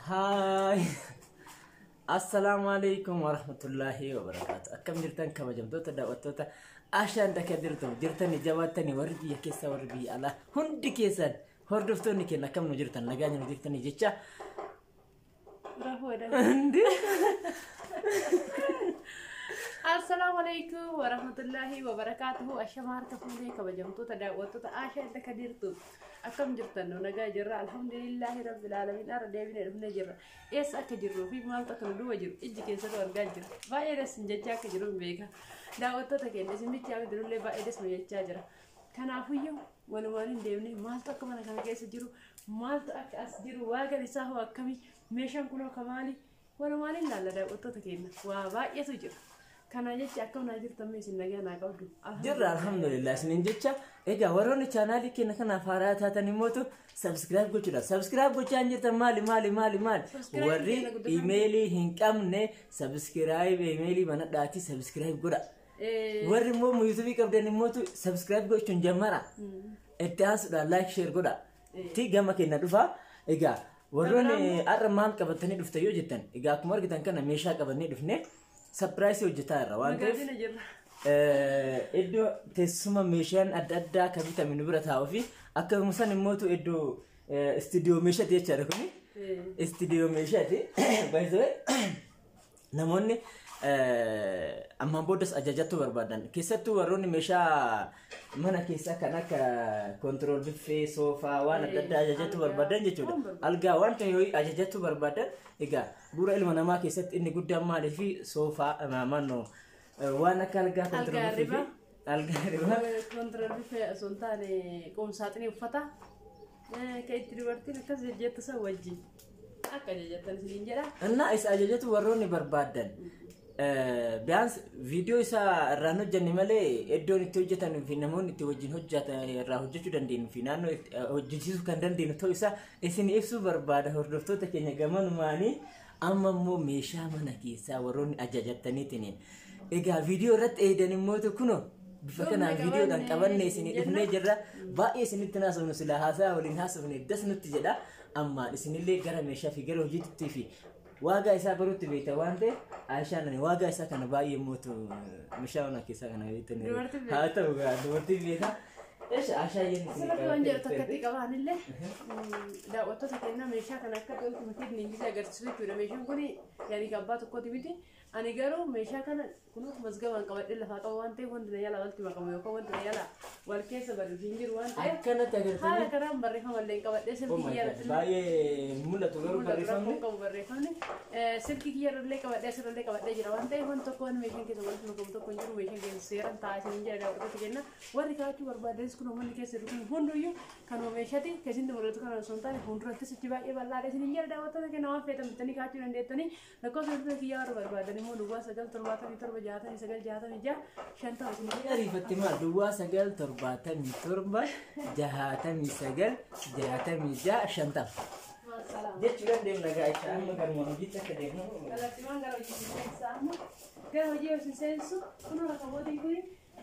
Haay. Assalaamu alaikum warahmatullaahi wabarakaatu. Akkam jirtan kabajamtoota daawwattoota Ashaan Daka jirtu jirtanii jabaattanii warri biyya keessaa warri biyya alaa hundi keessan hordoftoonni keenya akkam nu jirtan nagaa nu jirtanii jecha. Hundi. Assalaamu alaikum warahmatullaahi wabarakaatuhu. Ashama harka fuunee kabajamtoota daawwattoota Ashaan Daka jirtu akkam jirtan nu nagaa jirra alhamdulillaahi rabbil aalamiin arra deebinee dhufnee jirra. Eessa akka jirruu fi maaltu akka nu duuba jiru ijji keessatti argaa jira. Baay'ee das hin jechaa akka jiru hin beeka. Daawwattoota keenya isin bichaa miti nullee baay'ee das nu jechaa jira. Kanaafuyyuu walumaan hin deemne maaltu akka mana kana keessa jiru maaltu akka as jiru waagan isaa hoo akkamii meeshaan kunoo ka maali walumaan hin laalla daawwattoota keenya waa baay'eetu jira. Kana jecha akkam naa jirtan mee isin nagaa naa qabdu. Jirra alhamdulillah isiniin jecha egaa warroonni chaanaalii keenya kanaaf haaraa taatan immootu subscribe gochuudha. Subscribe gochaa hin jirtan maali maali maali maali Subscribe warri keenya guddifame. imeelii hin qabne subscribe imeelii banadhaatii subscribe godha. Warri immoo yuutuubii qabdan immootu subscribe gochuun jammara. Itti aansuudhaan like share godha. Ti gama keenya dhufa. Egaa warroonni har'a maal qabatanii dhuftan yoo jettan egaa akkuma argitan kana meeshaa qabannee dhufne surprise hojjetaa irra waan ta'eef. Magaazina jirra. Iddoo teessuma meeshaan adda addaa kan bitame nu bira taa'uu fi akkasuma san immootu iddoo istiidiyoo meeshaati jechaadha kuni. Istiidiyoo meeshaati. By the way, namoonni ammaan boodas ajajachuu barbaadan keessattuu warroonni meeshaa mana keessaa kan akka control biffee soofaa waan adda addaa ajajachuu barbaadan jechuudha. Algaa waan ta'e yoo ajajachuu barbaadan egaa bu'uura ilma namaa keessatti inni guddaan maalii fi soofaa mannoo waan akka algaa control Algaa biffee fi hirribaa. algaa hirribaa. Control biffee osoo hin taane qoomsaaxinii uffata. Kan itti dubartiin akkas jejjettu san wajjin akka jejjettan isiniin jedha. እና isa ajajatu warroonni barbaadan ቢያንስ viidiyoo isaa irraan hojjenne malee iddoon itti hojjetan fi namoonni itti wajjin hojjetan irraa hojjechuu dandeenyu fi naannoo itti hojjechiisuu kan dandeenyu ta'uu isaa isin ibsuu barbaada hordoftoota keenya gamanumaanii amma immoo meeshaa mana keessaa warroonni ajajattaniitiin egaa viidiyoo irratti eedan immoo kunoo bifa kanaan viidiyoodhaan qabanne isinii dhufnee jirra baay'ee isinitti haasofnu sila haasaa waliin haasofne das nutti jedha amma isinillee gara meeshaa fi gara hojiitti fi waagaa isaa baruutti beekta waan ta'eef Aishaan ani waagaa isaa kana baay'ee mootu meeshaa mana keessaa kana beektan Dubartiin beekta. haa ta'u gaa dubartiin beeka. Eesha Aishaa yéen isin Asirratti waan jedhu tokkotti qabaanillee daawwattoota keenya meeshaa kana akka ta'utti makiin ingilizii agarsiisu jechuudha. Meeshaan kun yaani abbaa tokkooti miti. Ani garuu meeshaa kana kunuun mazgabaan qabadhee lafaa qaba waan ta'eef wanti na yala walitti makamu yookaan wanti na yala wal keessa badu hin jiru waan ta'eef Akkanatti haala agartanii kanaan barreeffama illee qabadhee Oh silkii my kiyya God, irratti baay'ee mul'atu garuu barreeffamni. rakkoon qabu barreeffamni silkii kiyya irrallee qabadhee asirrallee qabadhee jira waan ta'eef wanti tokko wanti meeshaan keessa walitti makamu tokko hin jiru meeshaan keessa seeran taa'aa isin jira daawwattoota kenna warri kaa'achuu barbaadanis kun manni keessa jiru kun hunduyyuu kanuma meeshaati keessatti mul'atu kana osoo hin taane fuuldurattis achi baay'ee bal'aadha isin jira daawwattoota kenna waan feetan bitanii kaa'achuu dandeettanii lakkoofsa bilbila kiyyaa warra barbaadan immoo duwwaa 9 77 69 66 50 isin jira. Ariifatti maal duwwaa 9 77 69 66 50 jechuudhaan deemna gaa Aishaa amma garuma hojiitti akka deemnu. Kallattiiwwan gara hojii seensaa amma gara hojii yoo seensu kun rakabootiin kun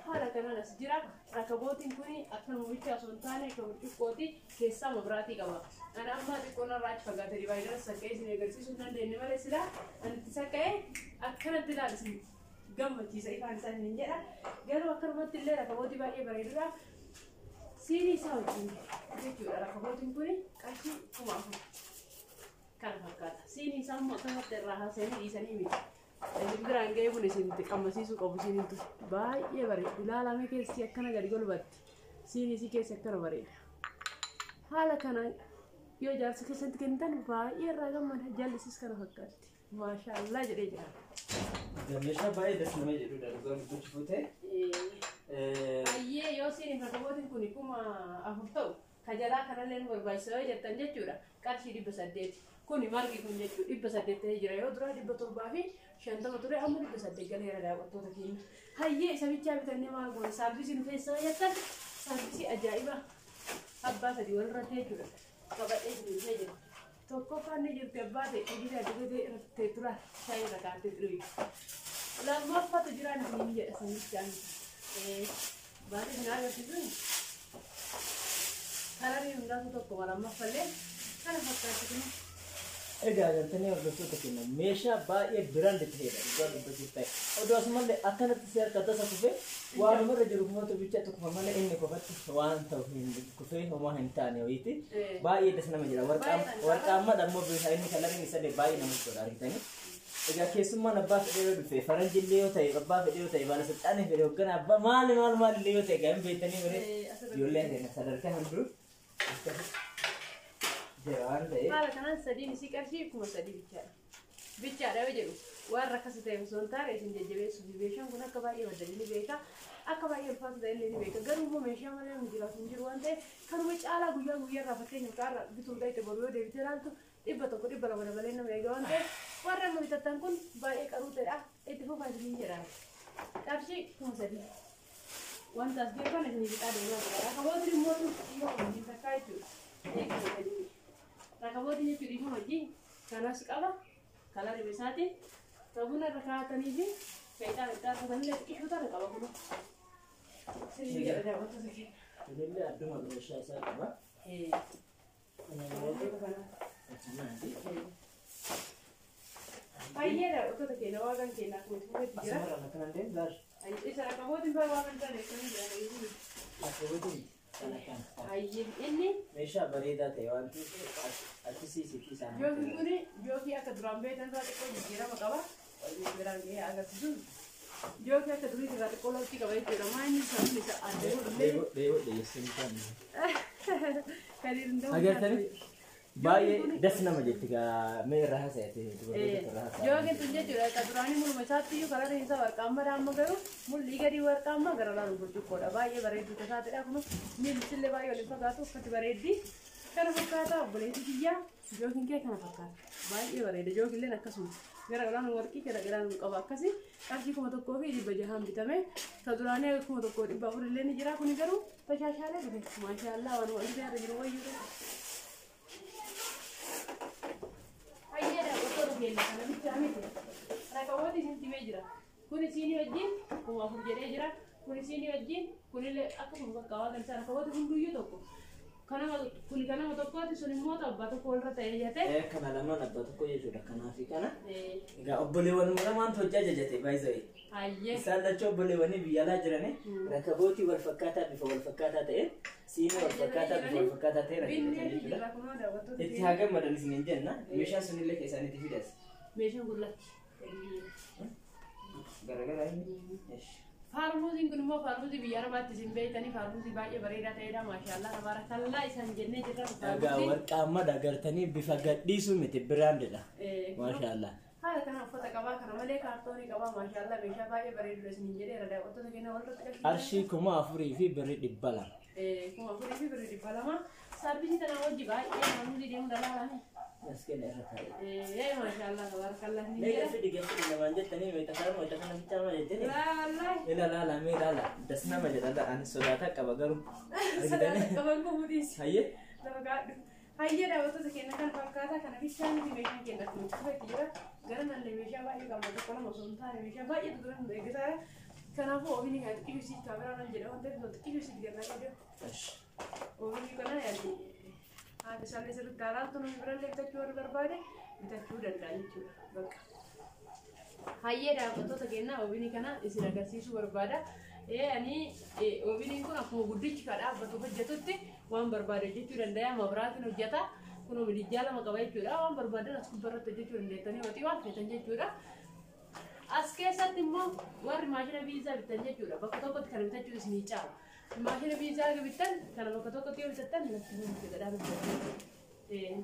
haala kanaan as jira. Rakabootiin kun akka mumicha osoo hin taane akka burcuqqooti keessaa mabiraatii qaba. Ani amma xiqqoo narraa achi fagaatee divaayidara saqqee isin agarsiisuu hin dandeenye malee silaa ani itti saqqee akkanatti ilaali isin gammachiisa ifaan isaa isin jedha. Garuu akkanumatti illee rakabootii baay'ee bareedudha. Siinii isaa wajjin jechuudha rakabootiin kun qarshii 4,000. Kana fakkaata. Siinii isaa immoo akkanumatti irraa haasa'anii dhiisanii miti. Isin biraan ga'ee kun isin qammasiisuu qabu siiniin tun. Baay'ee bareeda. Ilaalame keessi akkana gadi golbatti. Siinii isii keessi akkana bareeda. Haala kanaan yoo jaarsa keessatti kennitan baay'ee irraa gammada. Jallisis kana fakkaatti. Maashaallaa jedhee jira. Meeshaa baay'ee das nama jedhudha dhugaa dubbachuuf ta'e. Ayyee yoo siiniif rakabootiin kun 4,000 ta'u ka jalaa kanallee nu barbaachisa yoo jettan jechuudha qarshii 800. Kuni margi kun jechuudha 800 ta'ee jira yoo duraa 750 ture amma 800 galeera daawwattoota keenya. Hayyee isa bichaa bitannee maal goone saarvisii nu feessa yoo jettan saarvisii ajaa'iba abbaa sadii walirratti jechuudha qabadhee isin dhufee jira. Tokkoffaan ni jirti abbaa ta'e dhiirri adda ta'e tura shaayii irra kaa'attee dhuyi. Lammaffaatu jiraan isin jedha sanbichaan. Baay'ee isin agarsiisu. Kalarii hundaatu tokko lammaffallee kana fakkaatti kun. Egaa agartanii hordoftoota keenya meeshaa baay'ee brand ta'edha dhugaa dubbachuuf ta'e. Odoo asumallee akkanatti si harka tasa kufee waanumarra jiru kumatu bicha kufa malee inni kofatti waan ta'u hin kufee homaa hin taane wayiiti. Baay'ee das nama jira. Warqaammadha immoo bifa inni kalariin isallee baay'ee namatti tola argitanii. Egaa keessummaan abbaa fedhee yoo dhufe faranjillee yoo ta'e abbaa fedhee yoo ta'e baalasilxaanii fedhe hoogganaa abbaa maali maal maalillee yoo ta'e egaa hin beektanii bare ijoolleen keenya sadarkaa hunduu akkasitti jira waan ta'eef. Haala kanaan sadiin isii qarshii 3000 bichaadha. Bichaadha yoo jedhu waan rakkasa ta'e osoo hin taane isin jajjabeessuuf meeshaan kun akka baay'ee baddanii ni beeka. Akka baay'ee ulfaata ta'e illee ni beeka. Garuu immoo meeshaa malee nu jiraatu hin jiru waan ta'eef kanuma caalaa guyyaa guyyaarraa fakkeenyaaf qaarra bituudha itti boru yoo deebitee ilaaltu 100 200 dabalee nama eega waan ta'eef warra amma bitattan kun baay'ee qaruutedha. Itti fufaa isiniin jedha. Qarshii 3000. Wanta as jiru kana isinii fixaa deemaa jira. Rakabootiin immoo dhiiroo wajjin takkaa jechuudha. Rakabootiin jechuun dhiifama wajjin kanas qaba. Kalarri isaatiin sabuna irra kaa'atanii fi fe'idhaan itti argatanillee xiqqishuu tana qaba kun. Sirrii jedha daawwattoota keenya. Kunillee adduma meeshaa isaa qaba. Baay'ee daawwattoota keenya waaqan keenya akkuma itti fufetti jira. Asumarraan akkanan deemu gaari. Isa rakabootiin fa'aa waaqan taane akkamii jira. Rakabootiin kana kana. Hayyee inni Meeshaa bareedaa ta'e waan ta'eef achi isaan. Jookiin kun jookii akka duraan beektan irraa xiqqoo jijjiirama qaba. Biraan gahee agarsiisu. Jookii akka durii irraa xiqqoo loltii qaba jechuudha. Maa inni sababni isa adda godhullee Dheeboo dhiyeessuu hin kan hin ta'u. Agartanii baay'ee das nama jetti gaa mee irraa haasa'e dubartoota irraa haasa'e. Jookiin tun jechuudha akka duraanii mul'uma isaatti iyyuu kalarri isaa warqaammadha amma garuu mul'ii gadi warqaammaa gara laalu burcuqqoodha. Baay'ee bareedduu tasaatidha kun miilli baay'ee waliin fakkaatu uffati bareeddi. Kana fakkaata obboleettii kiyyaa jookiin kee kana fakkaata. Baay'ee bareeda jookilleen akkasuma gara olaanuu warqii gara galaanuu qaba akkasi qarshii 1600 bitame ta duraanii 1400 illee ni jira kuni garuu tashaashaalee dhufe maashaallaa waan wal irra jiru wayyuu. Hayyee daawwattoota keenya kana bichaa miti rakabooti isin timee jira kun isiinii wajjin 4000 jedhee jira kun isiinii wajjin kunillee akkasuma bakka waan isaa rakabooti hunduyyuu tokko. Kanama kun kanama tokkooti sun immoo abbaa tokko walirra ta'ee jate. Kana lamaan abbaa tokko jechuudha kanaa fi kana. Egaa obboleewwan lamaantu hojjaa jajate baay'ee. Hayyee. Isaan lachuu obboleewwanii biyya alaa jiranii rakabootii wal fakkaataa bifa wal fakkaataa ta'e siinii wal fakkaataa bifa wal fakkaataa ta'e Binneen jechuudha. jira kunoo daawwattoota Itti haa gammadan isiniin jenna meeshaan sunillee keessaanitti fidas. Meeshaan gurraachi. Garagaraa inni. Faarmuuziin kun immoo faarmuuzii biyya Arabaatti isin beektanii faarmuuzii baay'ee bareedaa ta'edha. Maashaallah tabaarakallaa isaan jennee jirra Egaa faarmuuzii. warqaammadha agartanii bifa gadhiisuu miti biraandidha. Maashaallah. Haala kana uffata qabaa kana malee kaartoonii qabaa maashaallah meeshaa baay'ee bareedudha isiniin jedheera daawwattoota keenya walirratti qarshii. Qarshii 4200. 4200. Saarbisii tanaa wajji baay'ee faarmuuzii deemuu dalaalaani. Maskeen irra taa'e. Maashaallah tabaarakallaa isiniin Mee jedha. gaffi gaffi namaan jettanii meeshaa kana meeshaa kana bichaa maal jettanii? Laa wallaahi. Ila laala mee laala das nama jedha ani sodaata qaba garuu. Sodaata qaban kun mudhiisi. Hayyee. Lafa gaadhu. Hayyee daawwattoota keenya kan fakkaataa kana bichaa miti meeshaan keenya akkuma itti fufetti jira. Gara nallee meeshaa baay'ee qabna tokko lama osoo hin taane meeshaa baay'eetu dura nu eeggataa jira. Kanaafuu oomishni kana xiqqishuu isiitti kaameraa nan jedha waan ta'eef xiqqishuu isiitti gannaa qabdu. Oomishni kana yaaddi haati isaallee sirriitti haalaaltu namni birallee bitachuu warri barbaade bitachuu danda'a jechuudha bakka. Hayyee daawwattoota keenya oomishni kana isin agarsiisuu barbaada. Ani oomishni kun akkuma guddichi kan dhaabbatu hojjetutti waan barbaade hojjechuu danda'a. Mabraatiin hojjeta. Kun midijjaa lama qaba jechuudha. Waan barbaadan as gubbaarratti hojjechuu dandeettanii hotii waan feetan jechuudha. As keessatti immoo warri maashina biizaa bitan jechuudha. Bakka tokkotti kana bitachuu isinii caala. Maashina biizaa bittan kana bakka tokkotti yoo bitattan lafti hundi gadhaa bitatan.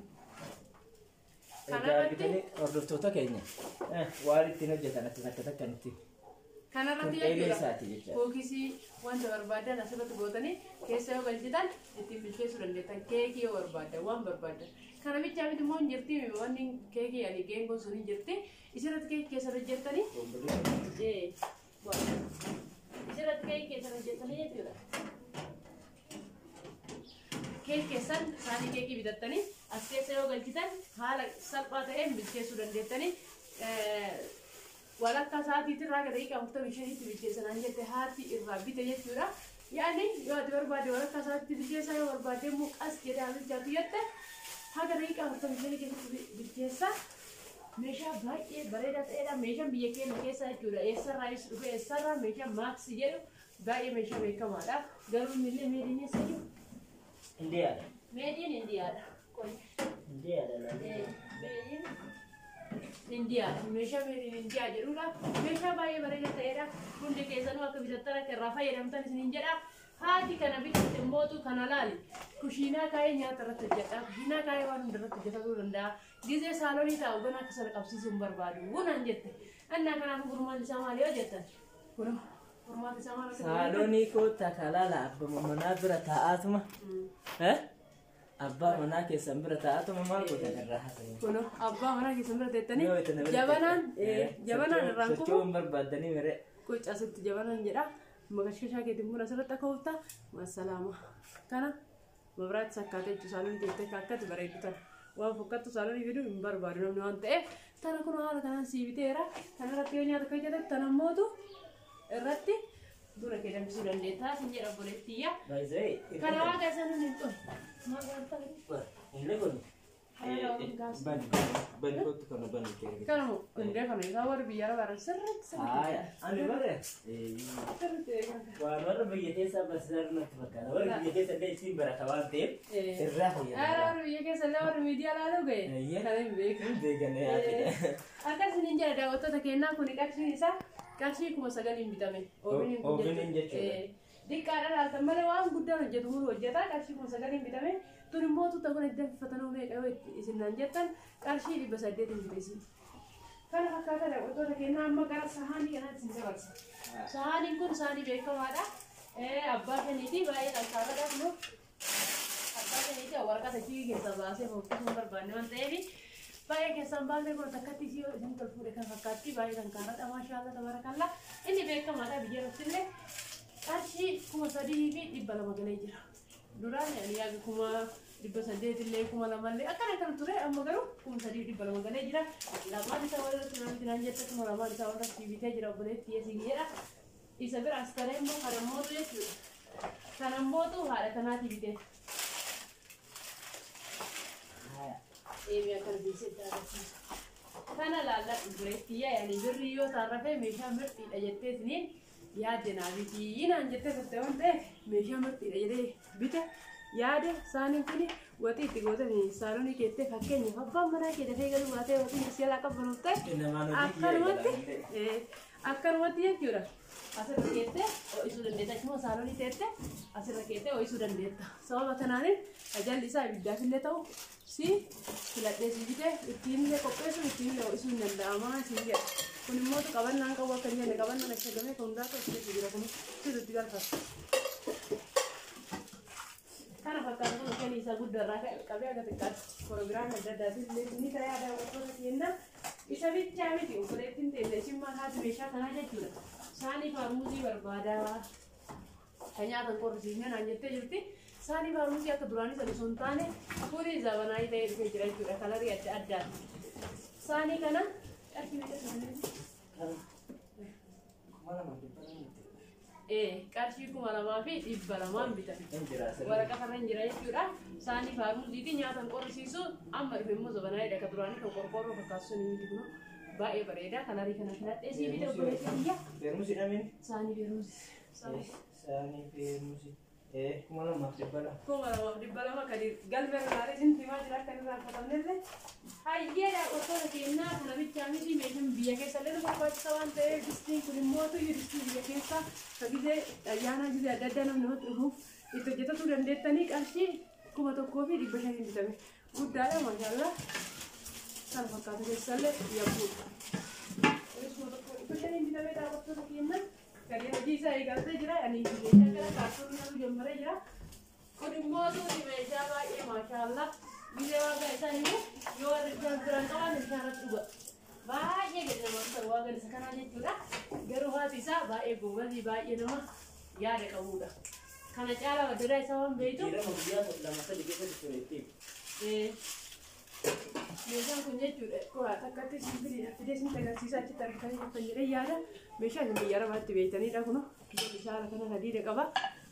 Egaa argitanii hordoftoota keenya waan ittiin hojjetan ati takka takka nutti. Kanarratti Kun eelee jechuudha. isaati jechuudha. Kookisii wanta barbaadan asirratti gootanii keessa yoo galchitan ittiin bilcheessuu dandeettan keekii yoo barbaadan waan barbaadan. Kana bichaa miti immoo hin jirti wanni keekii ani geengoon sun hin jirti. Isirratti keekii keessa hojjettanii isirratti keekii keessa hojjettanii jechuudha. Keekii keessan saanii keekii bitattanii as keessa yoo galchitan haala salphaa ta'een bilcheessuu dandeettanii. Walakkaa sa'aatiitti irraa gara daqiiqaa 45tti bilcheessan jette haati irraa bite jechuudha. Yaani yoo ati barbaade walakkaa sa'aatiitti bilcheessaa yoo barbaade immoo qas jedhee bilchaatu jette Haga daqiiqaa 45 keessatti bilcheessa. Meeshaa baay'ee bareedaa ta'edha. Meeshaan biyya keenya keessa jechuudha. Eessarraa dhufe eessarraa meeshaa Maaksi jedhu baay'ee meeshaa beekamaadha. Garuu inni illee made in eessa jiru? Indiyaadha. Made in Indiyaadha. Indiyaadha. Made in Indiyaadha. Meeshaa made in Indiyaa jedhudha. Meeshaa baay'ee bareedaa ta'edha. Hundi keessanuu akka bitattan akka irraa fayyadamtan isiniin jedha. Haati kana bitatte mootu kana laali. Kushiinaa kaayee nyaata irratti hojjedha. Kushiinaa kaayee waan hunda irratti hojjetamuu danda'a. Gizee saalonii taa'u gana akka sana qabsiisuu hin barbaadu. Naan jette. Annaa kanaafuu furmaanni isaa maali yoo jettan? Kunoo furmaanni isaa maal akka ta'e? Saalonii koo takalaala abbaa manaa bira taa'aatuma. Abbaa manaa keessan bira taa'aatuma maal gootan irraa haasa'e? Kunoo abbaa manaa keessan bira teettanii jabanaan jabanaan irraan kufu Socho'uu hin barbaaddanii miree. Qoca asitti jabanaan jedha. Makashkashaa keetiin buna asirratti akka oofta. Massalaama. Kana mabiraatti sakkaatee jechuun saalonii teettee akkatti bareeddu tana. Waan fokkattu saalonii fiduu hin barbaadu namni waan ta'eef. Tana kun haala kanaan sii biteera. Kana irratti yoo nyaata kan jedhan tana mootu irratti buna kee danfisuu dandeettaa sin jedha obboleettiyya. Baay'ee. Kana waaqa isa nuni hin xuru. Maal godhata? Inni kun bani bani kootu kana bani kee. Kana hundee kana isaa warri biyya arabaa sirriitti sirriitti. Haaya ani bare Sirriitti eegan. waan warra biyya keessaa barsiisaa natti fakkaata. Warri biyya keessa illee ittiin barata waan ta'eef irraa fayyadamu. Warri biyya keessa illee warri miidiyaa laaluu ga'e. Kana hin beeku. Hin beekan yaadudha. Akkas inni jira daawwattoota kennaa kun qarshiin isaa qarshii 9,000 bitame. Ooveniin jechuudha. Diqqaadha laaltan malee waan guddaan hojjetu mulu hojjeta qarshii 9,000 bitame. Tun immoo tuuta kun itti danfifatanuu meeqa yoo isin naan jettan qarshii 800 bite isin. Kana fakkaata daawwattoota kennaa amma gara sahaanii kanaatti isin dabarsa. Sahaaniin kun sahaanii beekamaadha. Abbaa shaniiti baay'ee dhankaarradha kun. Abbaa shaniiti waraqaa achii keessaa baasee fokkisuu hin barbaanne waan ta'eef baay'ee keessaan baasee kun takkatti isii isin tol fuudhe kan fakkaatti baay'ee dhankaarradha maashaallah tabarakallah. Inni beekamaadha biyya irratti illee qarshii 3,200 galee jira. Duraan ani yaga 800,000 illee 2,000 illee akkana kan ture amma garuu 3,200 galee jira. Lamaan isaa walirratti namatti naan jette kuma lamaan isaa walirratti bitee jira obboleettii isin jedha. Isa bira as taree immoo kana mootu jechuudha. Kana mootu haadha kanaati bitee. Eemi akkana beeksisa agarsiisa. Kana laalladhu obboleettii yaani birrii yoo taarrafee meeshaa mirxiidha jettee isiniin yaadde naa bitii naan jettee turte waan ta'eef meeshaa mirxiidha jedhee bite yaade saaniin kuni waxii itti gootanii saalonii keettee fakkeenyaaf abbaan manaa kee dafee galuu baatee waxiin si jalaa qabbanuuf ta'e akkanumatti akkanumatti jechuudha. Asirra keettee ho'isuu dandeetta. Achuma saalonii teettee asirra keettee ho'isuu dandeetta. Sababa kanaanin ajalli isaa ibiddaaf illee ta'u si filadhee si bitee ittiin illee qopheessuun ittiin illee ho'isuu hin danda'amaa siin jedha. Kun immoo qabannaan qabu akka hin jenne qabannaan ashagamee kan hundaa ta'u keessa jira kun sirriitti galfata. Kana fakkaata kun kenni isaa guddaa irraa qabee aga xiqqaatti proogiraamii adda addaatiin illee ni ta'a daawwattoota keenya. Isa bichaa miti obboleettiin teesse isin maal haati meeshaa kanaa jechuudha. Saanii faarmuuzii barbaada. Kan nyaatan qorrisiifne naan jettee jirti. Saanii faarmuuzii akka duraanii sana osoo hin taane kuni zabanaayii ta'ee dhufee jira jechuudha. Kalarii adda addaati. Saanii kana qarshii meeqa isaanii? Qarshii 2,200 bitame. Waraqaa irra hin jira jechuudha. Saanii faarmuuziitii nyaatan qorrisiisu amma dhufe immoo zabanaayiidha. Akka duraanii kan qorqoorroo fakkaatu sun miti kun baay'ee bareeda. Kalarii kana filadhee sii bite obboleettii biyya. Feermusi dhamiin? Saanii feermusi. Saanii feermusi. 2,200. 2,200 kan galmee irraa isin himaa jira akka irraa fatamnellee. Hayyee daawwattoota keenyaa kana bichaa miti meeshaan biyya keessa illee nu barbaachisa waan ta'eef distiin kun immoo tuyyu distii biyya keessa ka gizee ayyaanaa gizee adda addaa namni namatti dhufuuf itti hojjetatuu dandeettanii qarshii 1,500 bitame. Guddaadha maashaallah. Kana fakkaatu keessallee yabbuudha. Kunis 1,500 bitame daawwattoota keenyaa. Gadi hojii isaa eegaltee jira. Ani meeshaa gara kaartoonii galuu jammaree jira. Kun immoo tuuti meeshaa baay'ee maashaallah. Gizee waaqa isaa himu yoo warri bishaan biraan qaban bishaan irratti dhuga. Baay'ee gadi namatti tola waaqa isa kanaa jechuudha. Garuu haati isaa baay'ee goobazii baay'ee nama yaada qabudha. Kana caalaa waddadaa isaa waan beektu. Jijjiirama guyyaa lama sadii keessatti ture ittiin. Meeshaan kun jechuudha qoraa takkatti fidee isin agarsiisa achitti argitanii jirtan jedhee yaada. Meeshaan isin biyya arabaatti beektanidha kun. Isaa haala kana hadiida qaba.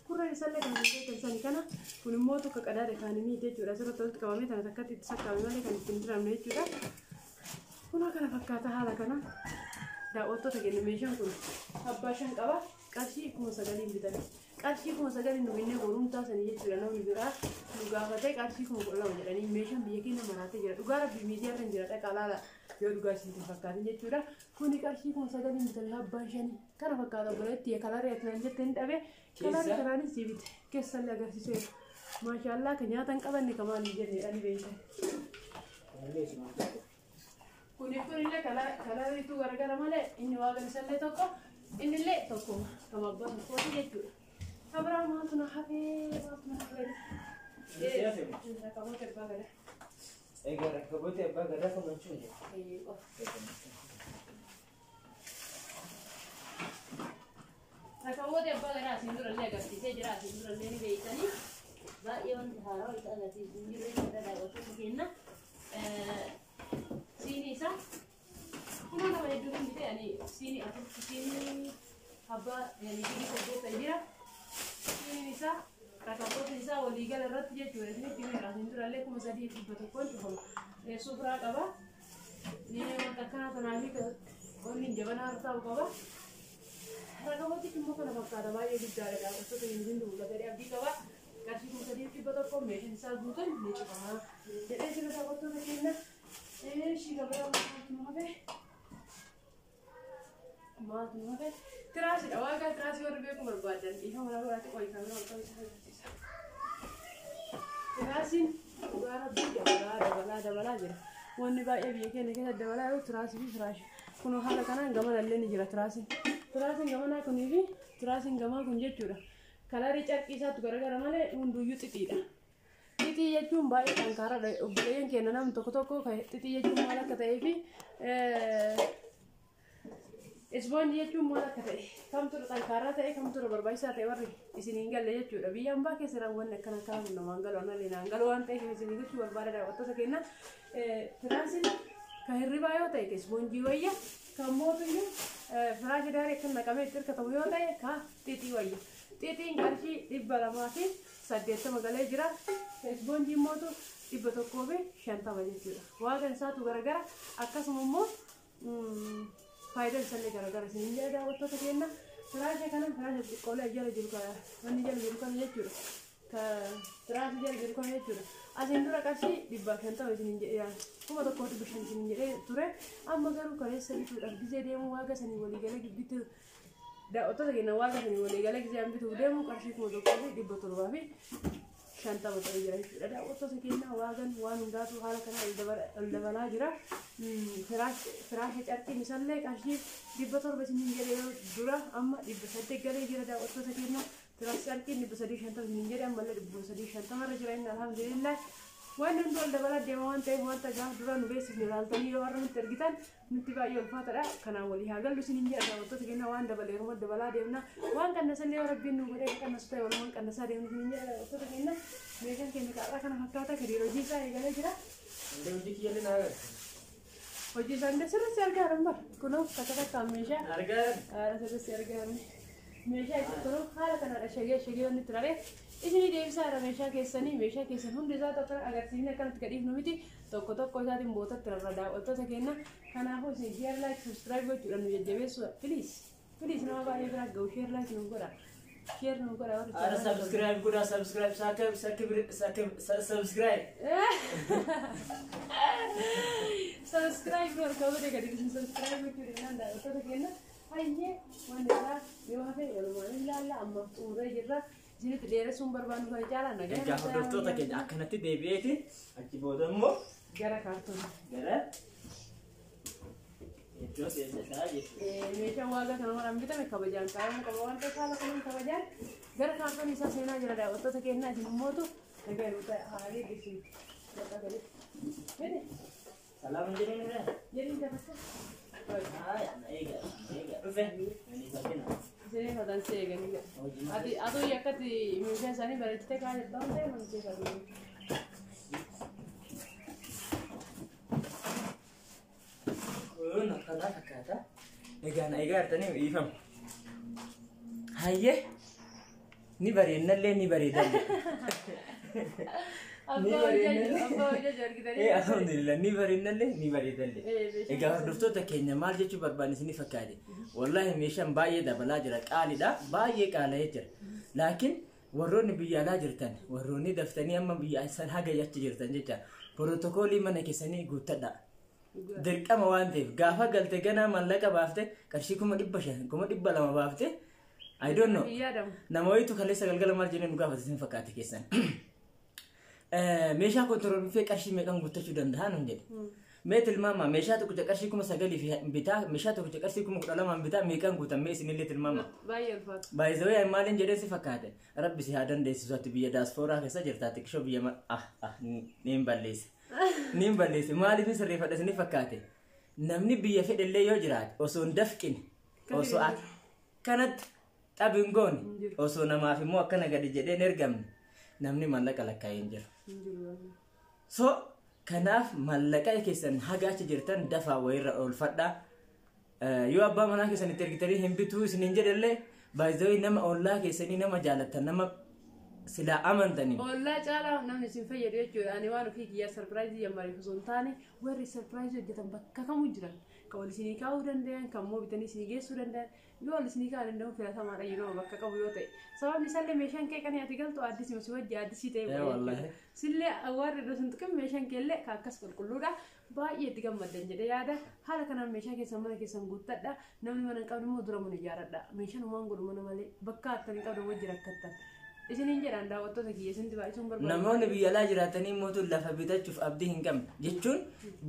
Kurreen isaallee kan beekan kana kun immoo tokko qadaada kaanii jechuudha. Asirratti walitti qabamee tana takkatti itti sakkaame malee kan ittiin diramne jechuudha. Kunoo kana fakkaata haala kana. Daawwattoota keenya meeshaan kun abbaa 5 qaba. Qarshii 9,000 bitame. Qarshii 9,000 nu binnee boruun taasanii jechuudha. Namni biraa nu gaafatee qarshii 12,000 jedhanii meeshaan biyya keenya maraatee jira. Dhugaa rabbii miidiyaa irra jira dhaqaa laala yoo dhugaa isinitti hin fakkaatin jechuudha. Kuni qarshii 9,000 bitame abbaan 5 kana fakkaata obboleetti kalarii ati naan jette hin dhabe. Kalarii kanaanis si bite keessallee agarsiiseera. Maashaallah kan nyaata hin qabanne kan maal hin jennedha ni beektan. Kuni kunillee kalariitu garagara malee inni waaqa isallee tokko innillee tokkuma kan abbaa tokkooti jechuudha. Kabiraa maaltu na hafee maaltu na hafee? Rakaboota abbaa gadaa. Egaa rakaboota abbaa gadaa kan jechuun Rakaboota abbaa gadaa asiin durallee agarsiisee jira asiin durallee ni beektanii. Baay'ee wanti haaraa isa agarsiisu hin jiru jechuudha daawwattoota keenya. Siinii isaa kunoo nama hedduu hin bitee ani siinii 4 siinii abbaa yani siinii 8 jira. Siiniin isaa rakaboota isaa waliigala irratti jechuudha. Isinitti himeera asiin durallee 3,100 cufama. Sufuraa qaba. Ni wanta akkanaa tanaa fi onni jabanaa irra taa'u qaba. Rakabootichi immoo kana fakkaata baay'ee guddaadha daawwattoota hin mul'atanii abdii qaba. Qarshii 3,100 meeshaan isaa guutuun ni cufama. Jedhee jira daawwattoota keenya. Ishii gabayaa maaltu nu hafe? Maaltu nu hafe? Tiraasiidha. Waagaa tiraasii warri beekuu barbaadan dhiifama nama biraatti qoyifamee ol qabu isa agarsiisa. Tiraasiin dhugaa rabbii dabalaa dabalaa dabalaa jira. Wanni baay'ee biyya keenya keessa dabalaa jiru tiraasii fi firaashii. Kunoo haala kanaan gamanallee ni jira tiraasiin. Tiraasiin gamanaa kunii fi tiraasiin gamaa kun jechuudha. Kalarii carqii isaatu garagara malee hunduyyuu xixiidha. Xixii jechuun baay'ee xankaaraadha. Obboleeyyan keenya namni tokko tokko xixii jechuun maal akka ta'ee fi ispoonjii jechuun maal akka ta'e kamtu xankaaraa ta'e kamtu barbaachisaa ta'e warri isin hin galle jechuudha. Biyya ambaa keessa raawwanni akkana akkana kun namaan galu anallee naan galu waan ta'eef isin gochuu barbaada daawwattoota keenya. Tiraasiin kan hirribaa yoo ta'e ispoonjii wayya kan mootuyyuu firaasha daarii akka naqamee itti hirkatamu yoo ta'e ka xixii wayya. Xixiin qarshii 280 galee jira. Ispoonjiin mootu 150 jechuudha. Waaqan isaatu garagara akkasuma immoo faayidaan isaallee garagara isin jedha daawwattoota keenya. Firaasha kana firaasha xiqqoolee jala jiru kana wanni jala jiru kana jechuudha. Firaasha jala jiru kana jechuudha. Asiin dura qarshii 150 isin jedhee 1,500 isin jedhee ture. Amma garuu kaleessa bituudhaaf gizee deemu waaqa sanii walii galee gidduutti daawwattoota keenya waaqa sanii walii galee gizee bituuf deemu qarshii 1,750 ta'ee jira jechuudha. Daawwattoota keenya waaqan waan hundaatu haala kana ol dabalaa jira. Firaasha carqiin isaallee qarshii 700 isin jedhee dura amma 800 galee jira daawwattoota keenya. Firaasha carqiin 350 isin jedhee ammallee 350 irra jira inni alhamdulillah. Waan hundi ol dabalaa deema waan ta'eef wanta gaaf dura nu beeksifne ilaaltanii yoo har'a nutti argitan nutti baay'ee ulfaataadha. Kanaan walii haa gallu isin jedha daawwattoota keenya waan dabaleeruma dabalaa deemna. Waan qannasallee yoo rabbiin nu godhee qannasu ta'e walumaan qannasaa deemnu isin jedha daawwattoota keenya. Meeshaan keenya kaarraa kana fakkaata kadiir hojii isaa eegalee jira. Hojii kiyyaallee na agarsiisa. Hojii isaa illee sirriitti argaa jiran bara. Kunoo takka takkaan meeshaa. Argaa Haala sirriitti argaa jiran. Meeshaa itti kunoo haala kanaan ashagee ashagee wanni itti raree isinii deebisaa jira meeshaa keessanii meeshaa keessan hundi isaa tokko agarsiifne akkanatti gadhiifnu miti tokko tokko isaatiin bootatti rarra daawwattoota keenya. Kanaafuu isin share like subscribe gochuudhaan nu jajjabeessu please please nama baay'ee bira ga'u share like nu godha share nu godha warri Ara subscribe godhaa subscribe saakab sakib subscribe. Subscribe nu harkaa godhe gadi isin subscribe gochuudhaan daawwattoota keenya. Hayyee wanni biraa yoo hafe walumaan ilaalla ammaaf xumuree jirra. Isinitti dheeressuun barbaannu kana caalaa nagaa. Egaa hordoftoota keenya akkanatti deebi'eeti achi booda immoo gara kaartoonii. Gara iddoo keessa isaa jechuudha. Meeshaan waaqa kana maraan bitame kabajaan kaa'amuu qaba waan ta'eef haala kanaan kabajaan gara kaartoonii isaa seenaa jira daawwattoota keenyaa isin immootu nagaa nu ta'e haa geessu. Miti Salaam jedheen irraa. jedhiin takka. Haa eega eega dhufe. Ani fakkina. Isinii fatansee eeganii jedha. Ati aduu akkatti meeshaa isaanii bareechitee kaa'aa jirta waan ta'eef namni seefatu. Kun akkanaa fakkaata. Egaa na egaa jirtanii dhiifama. Hayyee. Ni bareennallee ni bareedallee. Ni Abbaa bareennallee. hojii abbaa hojii argitanii. Alhamdulillah, ni bareennallee ni bareedallee. Meeshaan Egaa hordoftoota keenya, maal jechuu barbaanne isinii fakkaate? Wallahi meeshaan baay'ee dabalaa jira, qaaliidha, baay'ee qaala'ee jira. Laakiin warroonni biyya alaa jirtan, warroonni daftanii amma biyya san haga achi jirtan jecha, pirootokoolii mana keessanii guuttadha. Dirqama waan ta'eef, gaafa galte ganaa mallaqa baafte, qarshii 500,000, 200,000 baafte, I don't know. Hin yaadamu. Nama wayitu kaleessa galgala maal jennee nu gaafate isin fakkaate keessan? Meeshaa kontiroolfee qarshii meeqan guuttachuu danda'a nuun jedhe. Mee tilmaama, meeshaa tokkicha qarshii 9,000 fi bitaa, meeshaa tokkicha qarshii 12,000 bitaa, meeqan guutan mee isinillee tilmaama. Baay'ee ulfaata. Baay'ee maaliin jedhee si fakkaate? Rabbi si haa dandeessisu, ati biyya daaspooraa keessa jirta, xiqqishoo biyya ah niin balleesse. Niin balleesse. Maaliif sirreeffadha isin fakkaate? Namni biyya fedhellee yoo jiraate, osoo hin dafqine, osoo akkanatti xabi hin goone, osoo namaaf immoo akkana gadi jedhee hin ergamne, namni mallaqa lakkaa'ee hin jiru. Hin jiru. So kanaaf mallaqa keessan haga achi jirtan dafaa wayirra oolfadhaa. Yoo abbaa manaa keessan itti ergitanii hin bituu isiniin jedhallee, baay'ee nama ollaa keessanii, nama jaalattan, nama silaa amantanii. Ollaa caalaa namni isin fayyadu jechuudha. Ani waan ofii kiyyaa surprise jammariif osoo hin taane, warri surprise hojjetan bakka kamuu jiran. Kan wal isinii kaa'uu danda'an, kan immoo bitanii isinii geessuu danda'an, yoo wal isinii kaa'uu danda'an filatamaadha yeroo bakka qabu yoo ta'e. Sababni isaallee meeshaan kee kan ati galtu addisii si wajji addisii ta'e Wallahi. Sillee warri iddoo sun tuqin meeshaan keellee kan akkas qulqulluudha. Baay'ee itti gammaddan jedhee yaada. Haala kanaan meeshaa keessan mana keessan guuttadha. Namni mana hin qabne immoo dura mana ijaaradha. Meeshaan uumaan godhu mana malee bakka attanii qabdan wajji rakkattan. Isiniin jedhaan, daawwattoota kiyya, isinitti baay'isuun barbaadu. Namoonni biyya alaa jiraatanii mootu lafa bitachuuf abdii hin qabne jechuun,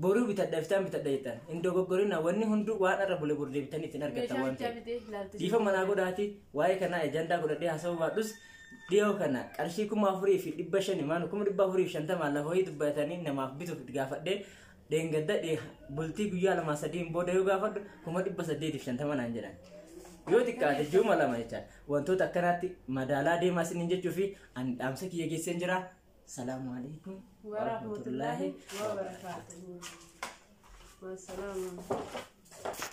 boruu bitadha, iftaan bitadha jettan, hin dogoggorina. Wanni hunduu waan irra bule bor deebitanii ittiin argattan Meeshaa waan bichaa ta'eef. bitee ilaalti. Dhiifa manaa godhaati, waa'ee kanaa ajandaa godhadhee haasa'uu baadhus, dhiyoo kana qarshii 4,500 maanu 450,000 lafa wayii dubbatanii namaaf bituuf gaafadhee, dheengadda bultii guyyaa 2-3n booda yoo gaafadhu 850,000 naan jedhan. Yoo xiqqaate ji'uma 2 jechaadha. Wantoota akkanaatti madaalaa deemaa isiniin jechuu fi ani dhaamsa kiyya geesseen jira. Salaamu alaikum Warahmatullahi wabarakatuh. Wassalamu.